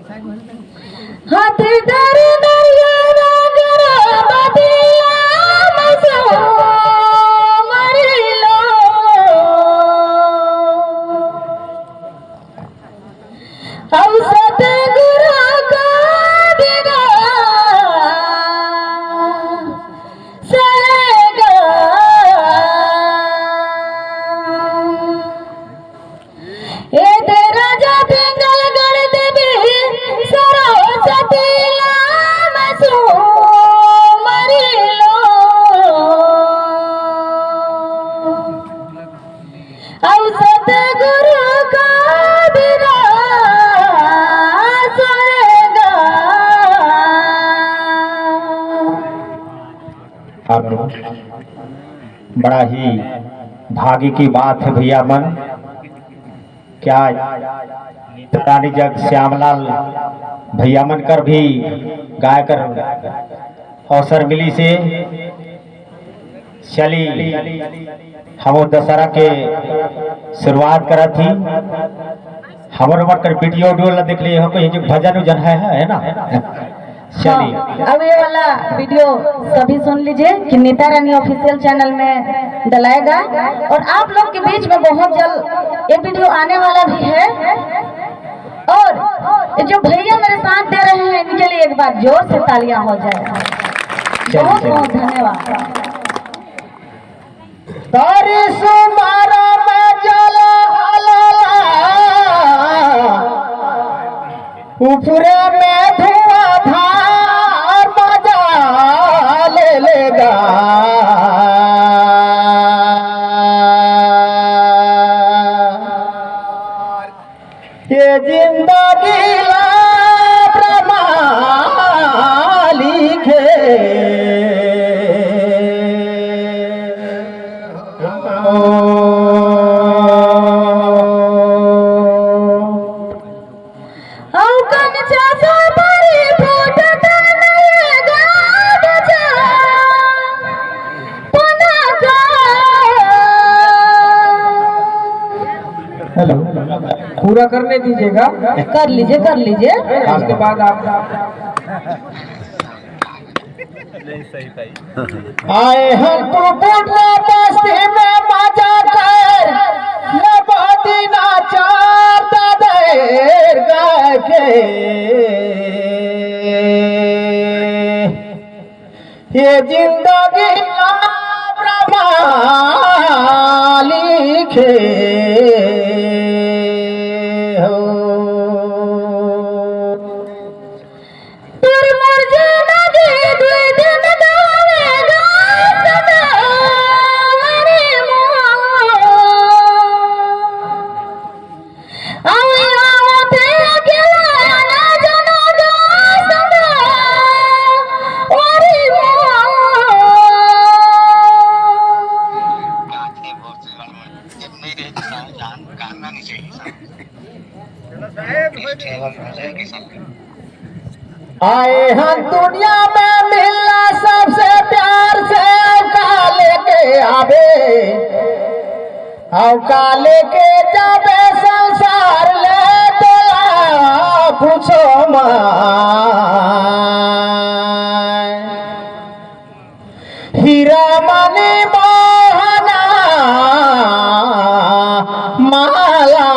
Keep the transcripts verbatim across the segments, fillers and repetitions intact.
हाथ धर नरिया नागर बदिया में सो मरिलो। अउ सतगुरु का बिना सहेगा। ए दे राजा पिंगलगढ़ देवी सरस्वती लाम सो मरिलो। अउ सतगुरु का बिना सहेगा। बड़ा ही भाग्य की बात है भैया मन, क्या नीता रानी जग श्यामलाल भैया मन कर भी गाय कर अवसर मिली से। चली, हम दशहरा के शुरुआत करत ही। हमर उमर कर वीडियो उडियो ला देख लिए हो, कहीं जो भजन उजन है, है ना? चलिए। हाँ, अब ये वाला वीडियो सभी सुन लीजिए कि नीता रानी ऑफिशियल चैनल में डलाएगा और आप लोग के बीच में बहुत जल्द ये वीडियो आने वाला भी है। और ये जो भैया मेरे साथ दे रहे हैं, इनके लिए एक बार जोर से तालियां हो जाए। चलिए, बहुत चलिए। बहुत धन्यवाद। तारी सुमारा में जला हलाला, ऊपरे में धुआंधार मजा ले लेगा। ये जिंदगी ला ब्रह्मा लिखे। अउ कनचा सुपारी फूटत नए गाछ जा, पनका। हेलो, पूरा करने दीजिएगा। कर लीजिए, कर लीजिए। उसके बाद आप आए हम पुरपुटना बस्ती में मजा कर, लबदिना चार ददेर गाय के। ये जिंदगी ना ब्रह्मा लिखे हो। तोर मोर जिंदगी दुई दिन गावे गात गावे रे मोर। आओ, आओ, ते अकेला ना जानो गात गावे रे मोर। आए हम दुनिया में मिलना सबसे प्यार से, अउ का लेके आवे, अउ का लेके जावे संसार ले तोला पूछो माय। हीरा मणि मोहना माला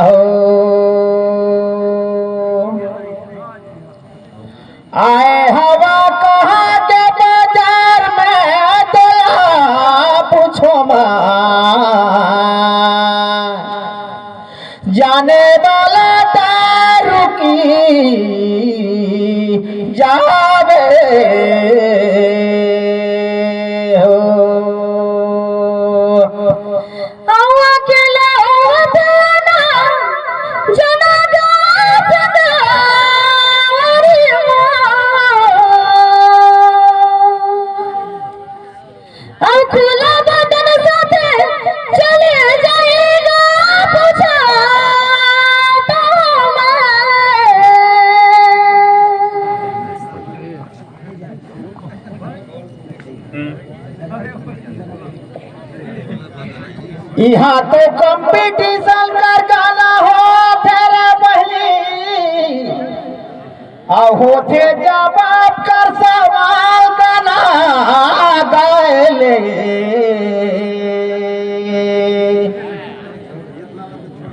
हो। आए हवा कहाँ के बाजार में तोला पूछो माँ। जाने वाला दारू की जावे हो। अउ अकेला होते ना जना गात गावरी माँ। अउ खुला बदन साथे चले जाएगा बुझाता हमार। इहाँ तो कंपटीशन कर गाना हो, तेरे बहिनी। होथे जवाब कर सवाल कना गए ले।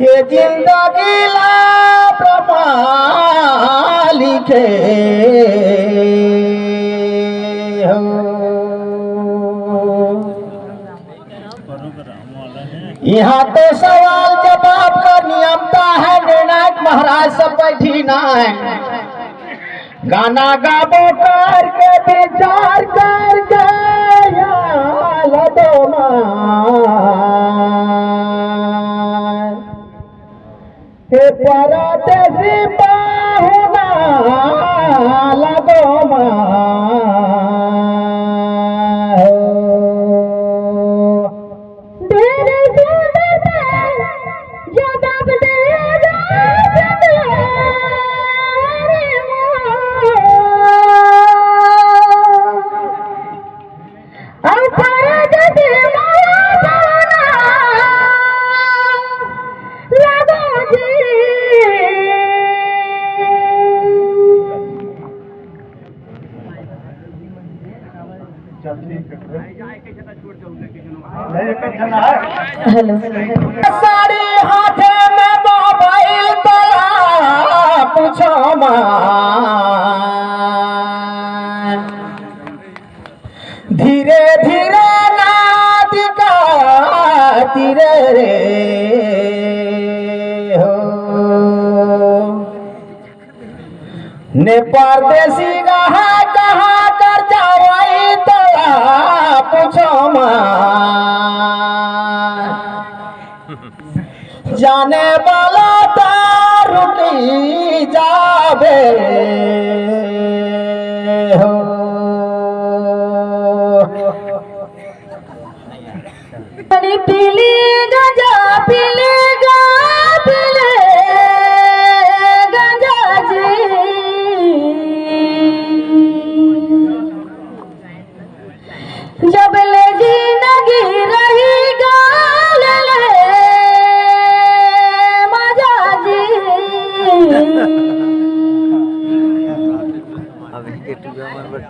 ये जिंदगी ला ब्रह्मा लिखे हो। यहाँ तो सवाल जवाब का नियम ता है, निर्णायक महाराज सब बैठी ना है। गाना गाबो करके विचार करके याद दो माय। हे परदेसी पाहुना लगो माय हो। हेलो। साड़ी हाथे में मोबाइल तोला पूछो माय। धीरे धीरे नादिका तीरे रे हो। ने परदेसी रहा कहाँ कर जावई तोला पूछो माय। जाने वाला ता रुकी जाबे हो। अरे पीली गांजा, पीली गा-, पीली गांजा जी। जब ले जिंदगी रही गाल ले मजा जी।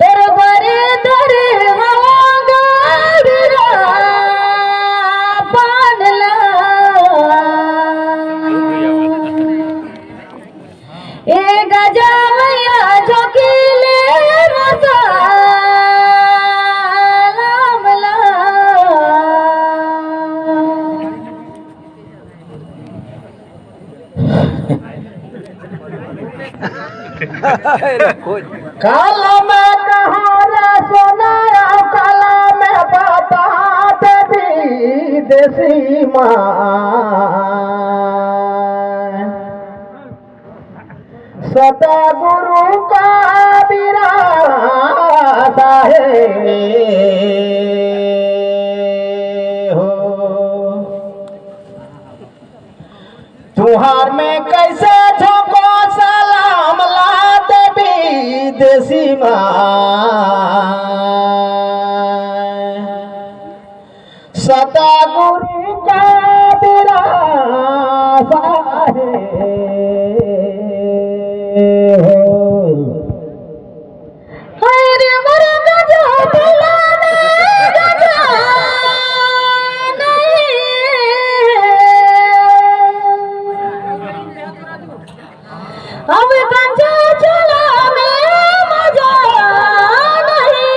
तोर बरे तोरे हवा गाड़ी रा पानला। ए गजा मैया झोंकीले मसाला मला। काला में कहारा सोना, काला में बता देवी देसी माँ। सतगुरु का विरासत है हो। तुहार में कैसे झोंको सलाम ला देवी देसी माँ। सतगुरु का विरासत है हो। हाय रे मोर गजा भला में गजा नहीं। अब गंजा चला में मजा नहीं।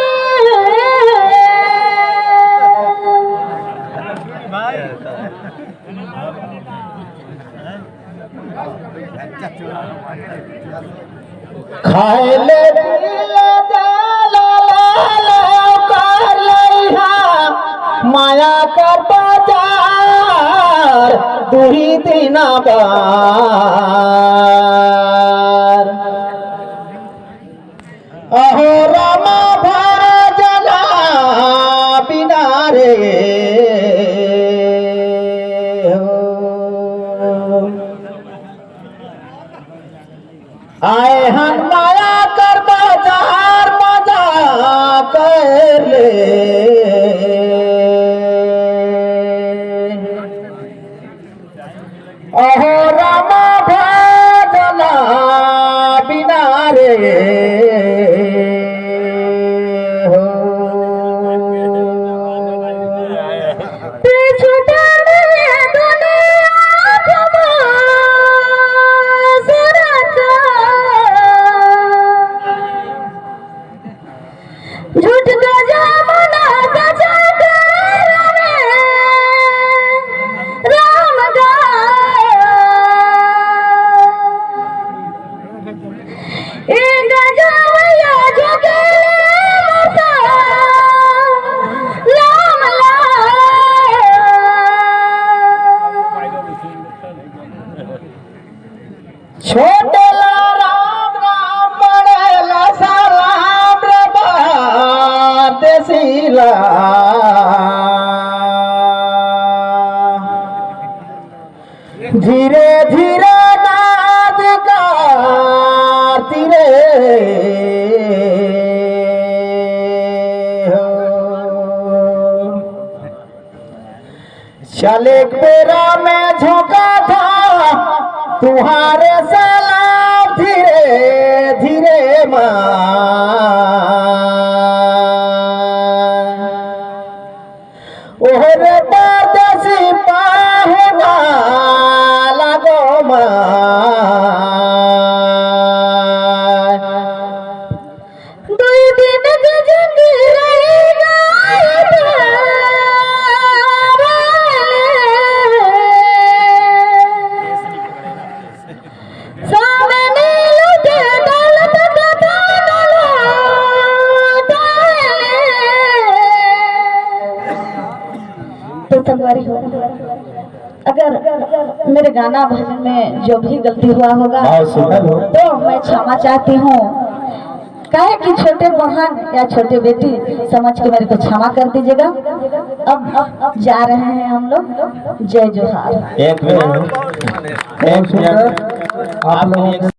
खाए ले दिल जाला ला ला कर लइहा माया कर बाजार दुही दिना बार। अहो रामा भजना बिना रे हो। आए हन माया कर बाजार मजा कर ले। अहो रामा भजना बिना रे। छोटे ला राम राम, बड़े ला सलाम रे परदेसी ला। धीरे धीरे नाद करती रे हो। चल एक बेरा में झोंका था तुहारे सलाम धीरे धीरे माँ। ओहरे परदेसी पाहुना लागो माँ। दुई दिन के जंग रही गए। सामने लुटे दौलत का दाना लौटा ले। तो संगवारी हो, अगर मेरे गाना भजन में जो भी गलती हुआ होगा, हाँ, सुंदर हो। तो मैं क्षमा चाहती हूँ। काहे कि छोटे बहन या छोटे बेटी समझ के मेरे को क्षमा कर दीजिएगा। अब, अब जा रहे हैं हम लोग। जय जोहार। एक मिनट, एक मिनट। आप लोगों के